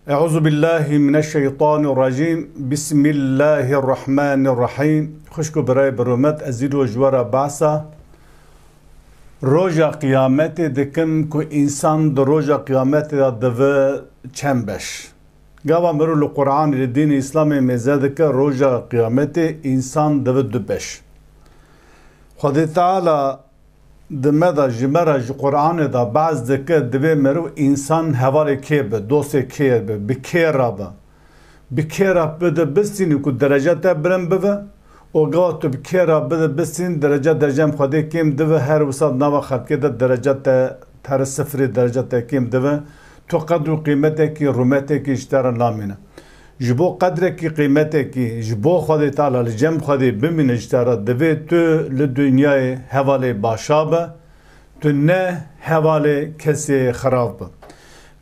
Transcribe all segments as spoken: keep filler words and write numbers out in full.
Euzu billahi mineşşeytanirracim. Bismillahirrahmanirrahim. Xwişk û birayê bi rûmet, ez îro ji we re behsa roja qiyametê dikim ku însan di roja qiyametê de divi çend beş. Gava mirov li Qur'anê, li dînê Îslamê mêze dike, roja qiyametê însan divi du beş. Xwedê Teala di me de, ji me re, ji Qur'anê de behs dike, divê mirov însan hevalê kê be, dostê kê be, bi kê re be. Bi kê re bide bistînî ku dereca te bilind bibe û gava tu bi kê re bide bistînî, dereca te cem Xwedê kêm dibe, her wisa di nava xelkê de dereca te here sifirê, dereca te kêm dibe. Tu qedr û qîmetekî, rûmetekî ji te re namîne. Ji bo qedrekî, qîmetekî ji bo Xwedê Teala li cem Xwedê bimîne ji te re, divê tu li dinyayê hevalê başa be, tu ne hevalê kesê xirab be.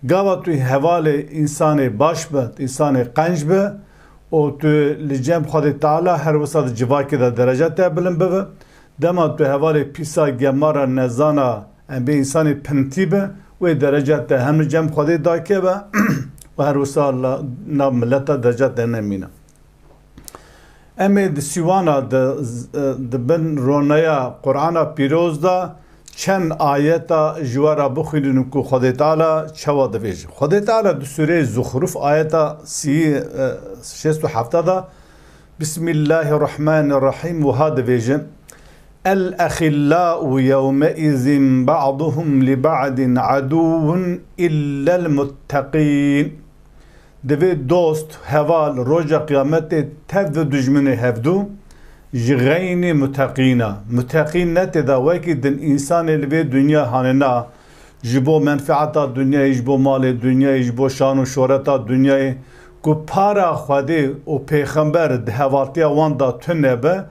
Gava tu hevalê însanê baş be, însanê qenc be û tu li cem Xwedê Teala her wisa di civakê de dereca te bilind bibe. Dema tu hevalê pîsa, gemara, nezana, em bê însanê pintî be, wê dereca te hem li cem Xwedê dakeve û her wisa la, nav mileta dereca te nemîne. Em ê di sîwana de, di bin roneya Qur'ana Pîroz de çend ayeta ji we re bixwînin ku Xwedê Teala çawa divêje. Xwedê Teala di sûreyê Zuxruf ayeta sî, e, şêst û heft de, Bismillahirrahmanirrahim, wiha divêje: "El-exillâ'u yewmeizin ba'duhum li ba'din aduvvun illel mutteqîn." Divê dost, heval, roja qiyametê tev di dijminê hevdu, ji xeynî muteqîna. Muteqîn ne tê de wekî din însanê li vê dinya hanê na, ji bo menfeeta dinyayê, ji bo malê dinyayê, ji bo şan û şohreta dinyayê, ku para Xwedê û Pêxember di hevaltiya wan de tune be,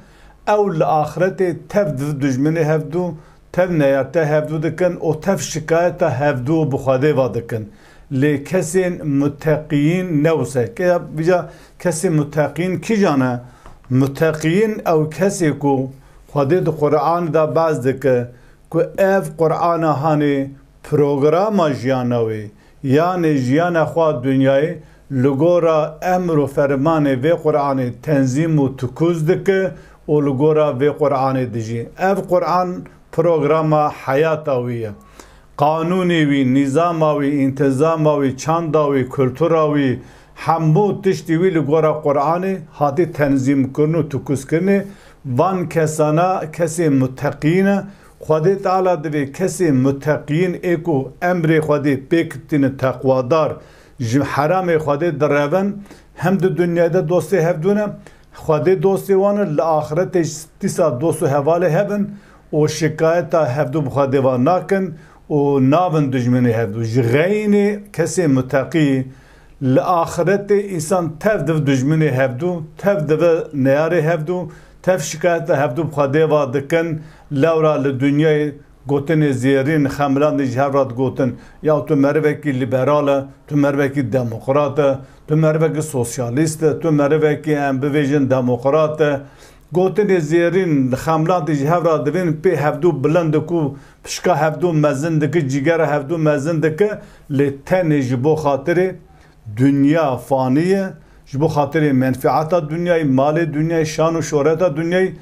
ew li axretê tev di dijminê hevdu, tev neyarte hevdu dikin û tev şikayeta hevdu bi Xwedê ve dikin. Lê kesên muteqiyîn ne wisa. Ke-, vîca kesên muteqiyîn kîjan e? Muteqiyîn ew kesê ku Xwedê di Qur'anê de behs dike ku ev Qur'ana hanê programa jiyana wê, yanê jiyana xwe dinyayê li gora emr û fermanê vê Qur'anê tenzîm û tukuz dike û li gora vê Qur'anê dijî. Ev Qur'an programa heyata wî ye. Qanûnê wî, nîzama wî, întîzama wî, çanda wî, kultura wî, hemû tiştî wî li gora Qur'anê hatî tenzîmkirin û tukuzkirinê. Van kesana kesê muteqî ne. Xwedê Teala divê kesê muteqîn ê ku emrê Xwedê pêk tîne, teqwadar, ji heramê Xwedê direvin, hem di dinyayê de dostê hevdû ne, Xwedê dostê wan e, li axretê jî dîsa dost û hevalê hebin û şikayeta hevdû bi Xwedê ve nakin û nabin dijminê hevdû. Ji xeynê kesê muteqî li axretê însan tev div dijminê hevdû, tev dive neyarê hevdû, tev şikayeta hevdû bi Xwedê ve dikin, lewra li dinyayê gotinê zêrîn, xemilandî ji hev re digotin, ya tu merivekî lîberal e, tu merivekî demokrat e, tu merivekî sosyalîst e, tu merivekî, em bivêjin, demokrat e. Gotinê zêrîn, xemilandî ji hev re divên pê hevdû bilind e ku pişka hevdû mezin dike, cîgera hevdû mezin dike, lê tenê ji bo xatirê dinya fanî ye, ji bo xatirê menfeeta dinyayê, malê dinyayê, şan û şohreta dinyayê,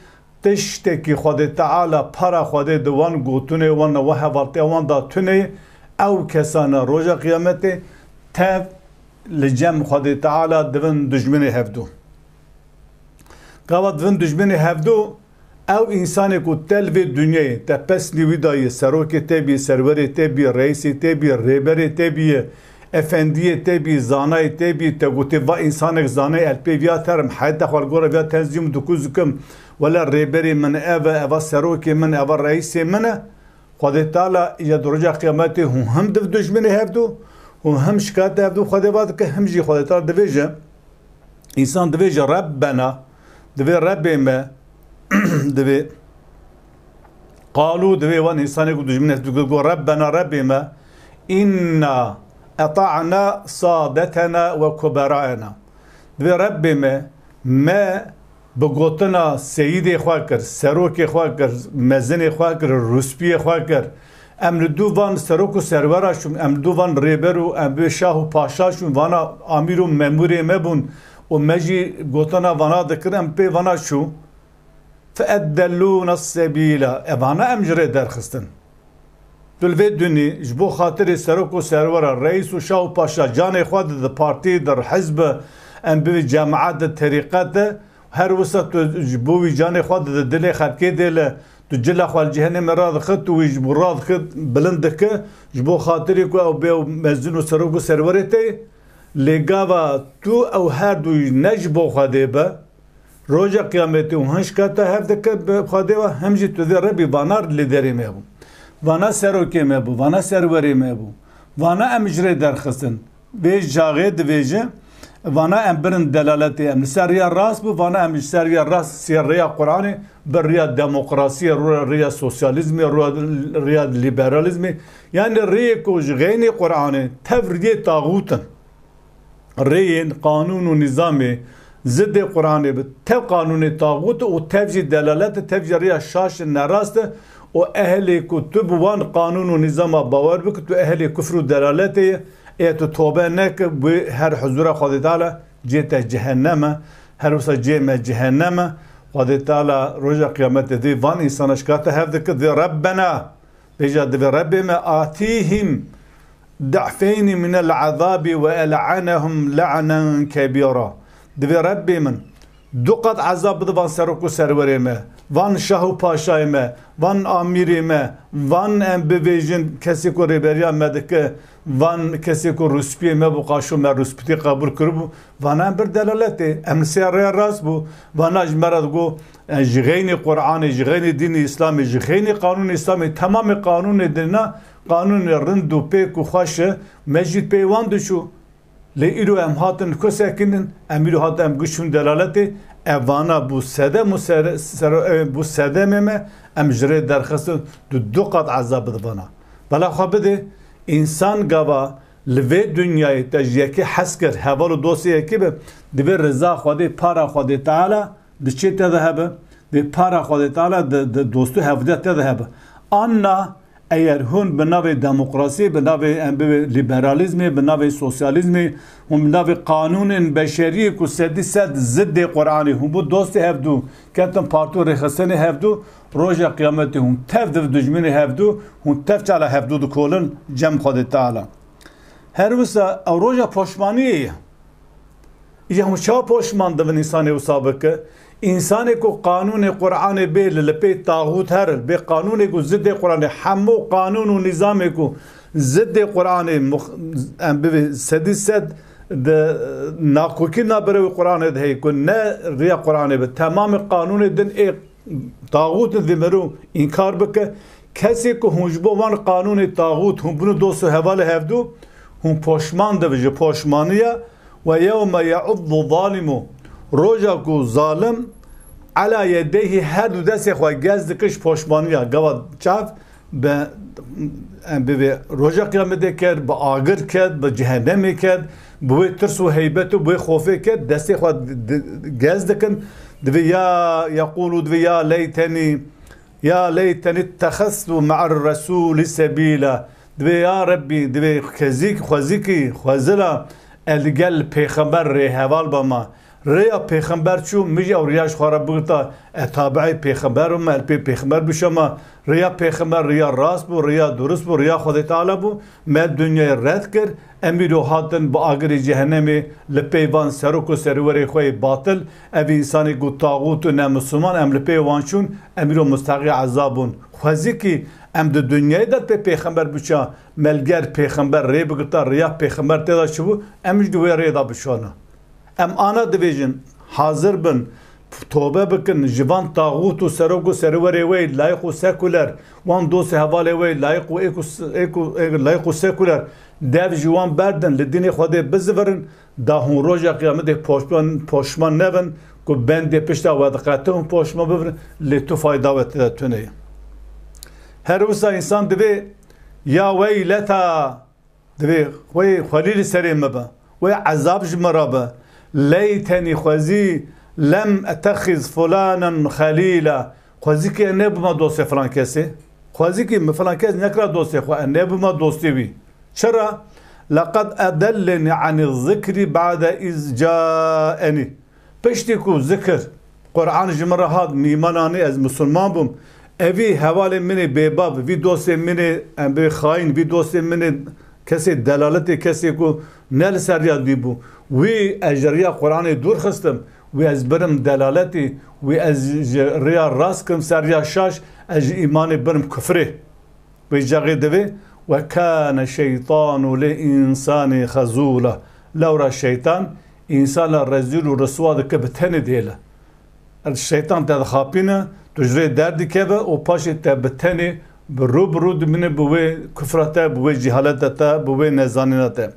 tiştekî Xwedê Teala, para Xwedê di wan gotinê wan, wan hevaltiya wan de tune ye, ew kesana roja qiyametê tev li cem Xwedê Teala divin dijminê hevdû. Gava divin dijminê hevdû, ew însanê ku te li vê dinyayê, te pesnî wî daye, serokê te bîye, serwerê te bîye, reîsê te bîye, rêberê te bîye, efendiyê te bîye, zanayê te bîye, te gotê, va însanek zanayê, ez pê viya terim, heyeta xwe li gora viya tenzîm dikuz dikim, wele rêberê min ev e, eva serokê min, eva reîsê min e. Xwedê Teala îca di roja qiyametê hûn him div dijminê hevdû, hûn him şikayeta hevdû Xwedê va dike, him jî Xwedê Teala divêje, însan divêje, Rebbena, divê Rebbê me, divê, qalû, divê wan însanê ku dijminê hevdû got, Rebbena, Rebbê me, inna eta'na sadetena ve kuberaena. Divê Rebbê me, me bi gotina seyîdê xwe kir, serokê xwe kir, mezinê xwe kir, rûspiyê xwe kir, Em li dû van serok û serwera çûn, em li dû van rêber û em bê şah û paşa çûn, vana amîr û memûrê me bûn û me jî gotina vana dikir, em pê vana çû. Fe eddellûne sebîla. Evana em ji rê derxistin. Tu li vê dunî ji bo xatirê serok û serwera, reîs û şah û paşa canê xwe dide, partî dir, hizb e, em bivî cemaet de, terîqet de, her wisa tu ji bo wî canê xwe dide, dilê xelkê dêle, tu cila xwe li cehennemê radixit, tu wî ji bo radixit, bilind dike, ji bo xatirê ku ew bê ew mezin û serok û serwerê te ye. Lê gava tu ew her du ne ji bo Xwedê be, Roja Qiyametê û hin şikayeta hev dike bi Xwedê ve, hem jî tu dê Rebî vana lîderê me bû. Vana serokê me bû, vana serwerê me bû. Vana em ji rê derxistin. Vê çaxê divêje, vana em birin delaletê, em li ser riya rast bû, vana em ji ser riya rast, ser riya Qur'anê, bi riya demokrasiyê, ru-, riya sosyalîzmê, ru-, riya lîberalîzmê. Yanî riyê ku ji xeynî Qur'anê tev riyê taxût in. Rêyên qanûn û nîzamê zidê Qur'anê bi tev qanûnê taxût û tev jî delalet e, tev jî riya şaş e, nerast e û ehlê ku tu bi wan qanûn û nîzama bawer bike, tu ehlê kufr û delaletê ye. Ê tu tobe neke, bi her huzura Xwedê Teala cê te cehennem e, her wisa cê me cehennem e. Xwedê Teala roja Qiyametê dê van însana şikayeta hev dike, dê Rebbena, Vêca divê Rebbê me, atîhim di'feynî minel azabî ve el'anehum le'nen kebîra. Divê Rebbê min du qat ezab bide van serok û serwerê me, van şah û paşayê me, van amîrê me, van em bivêjin kesê ku rêberiya me dike, van kesê ku rûspiyê me bû, qaşo me rûspitî qebûl kiribû, vana em bir delaletê, em li ser rêya rast bû, vana ji me re digo, e, ji xeynî Qur'anê, ji xeynî dînî Îslamê, ji xeynî qanûnê Îslamê, temamê qanûnê dina, qanûnê rind û pêk û xweş e, me jî pê wan diçû. Lê îro em hatin ku sekinin, em îro hatin em giş çûn delaletê, ev vana bû sedem û ser-, ser-, e, bû sedemê me, em ji rê derxistin, tu du qat ezab bide vana. Bela xwe bide, însan gava li vê dinyayê te ji yekê hez kir, heval û dostê yekê be, divê riza Xwedê, para Xwedê Teala, di çê te de hebe, di para Xwedê Teala, di, di dostû hevdiya te de hebe. Anna eger hûn bi navê demokrasiyê, bi navê, em bibê, lîberalîzmê, bi navê sosyalîzmê, hûn bi navê qanûnên beşeriyê ku sedî sed ziddê Qur'anê, hûn bû dostê hevdû, ketin partî û rêxistinê hevdû, roja qiyametê hûn tev div dijminê hevdû, hûn tev çala hevdû dikolin cem Xwedê Teala. Her wisa ew roja poşmaniyê ye. Îja hûn çawa poşman dibin însanê wisa bike? Însanê ku qanûnê Qur'anê bê li, li pê taxût herin, bê qanûnê ku zidê Qur'anê, hemû qanûn û nîzamê ku zidê Qur'anê mux-, em bibê sedî sed di nakokî naberewê Qur'anê de heye ku ne riya Qur'anê be, temamê qanûnê din ê taxût in vê mero înkar bike. Kesê ku hûn ji bo wan qanûnê taxût hûn bûne dost û hevalê hevdû, hûn poşman dibe ji poşmaniya. Ve yewme ye'uddu zalimu, roja ku zalim ela yedeyhî, her du destê xwe gez dike ji poşmaniya. Gava çav bi, em bibê roja qiyametê ket, bi agir ket, bi cehennemê ket, bi wê tirs û heybet û bi wê xofê ket, destê xwe di, di, gez dikin. Divê ya yeqûlû, divê ya leytenî, ya leytenî ittexeztu me'er resûlî sebîla. Divê ya Rebbî, divê kezîk, xwezikî, xwezila, ez li gel pêxember rêheval bama. Rêya pêxember çû, min jî ew riya ji xwe re bigirta, ez tabi'ê pêxember bûme, ez pê pêxember bişema. Rêya pêxember riya rast bû, riya durist bû, riya Xwedê Teala bû. Me dinyayê red kir, em îro hatin bi agirê cehennemê li pey van serok û serwerê xwe yê batil, ev însanê ku taxût û nemisliman, em li pey wan çûn, em îro musteqî ezab bûn. Xwezîkî em di dinyayê de pê pêxember biça, me li ger pêxember rê bigirta, riya pêxember tê de çi bû, em jî di wê rê de biçana. Em ana divêjin, hazir bin, tobe bikin, ji van taxût û serok û serwerê wê layiq û sekuler, wan dost û hevalê wê layiq û êk û s-, êk û, êk, layiq û sekuler, dev ji wan berdin, li dînê Xwedê bizivirin, da hûn roja qiyametê poşman, poşman nebin, ku bendê pişta we diqete hûn poşman bibin, lê tu fayda we tê de tune ye. Her wisa însan divê, ya weyleta, divê, wey xwelî li serê min be, wey ezab ji min re be. Leytenî xwezî lem etexiz fulanen xelîla. Xwezî ke nebûma dostê filan kesê. Xwezîkî min filan kes nekira dostê xwe, ez nebûma dostê wî. Çira? Leqed edelleni anî zikrî ba'de iz caeni. Piştî ku zikir, Quran ji min re hat, min îman anî, ez misilman bûm. Evî hevalê min ê bêbav, vî dostê min ê, em bê xayîn, vî dostê min ê kesê delaletê, kesê ku ne li ser riya dî bû. Wî ez ji riya Quranê dûr xistim. Wî ez birim delaletî, wî ez ji riya rast kirim ser riya şaş, ez ji îmanê birim kufrê. Wê caxê divê, "Ve kâne şeytanu li insani xezûla." Lewra şeytan însana rezîl û riswa dike bi tenê dihêle. Ev şeytan te dixapîne, tu ji rê derdikeve û paşê te bi tenê bi rû bi rû dimîne bi wê kufra te, bi wê cîhaleta te, bi wê nezanîna te.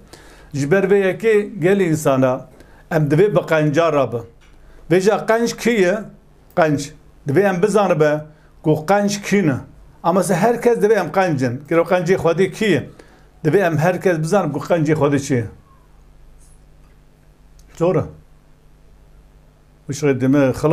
Ji ber vê yekê gelî însana em divê bi qenca rabin. Vêca qenc kî ye? Qenc. Divê em bizanibe ku qenc kî ne. Ama se her kes divê em qenc in. Gelo qencê Xwedê kî ye? Divê em her kes bizanib ku qencê Xwedê çi ye. Zor e. Wişxê dime xilas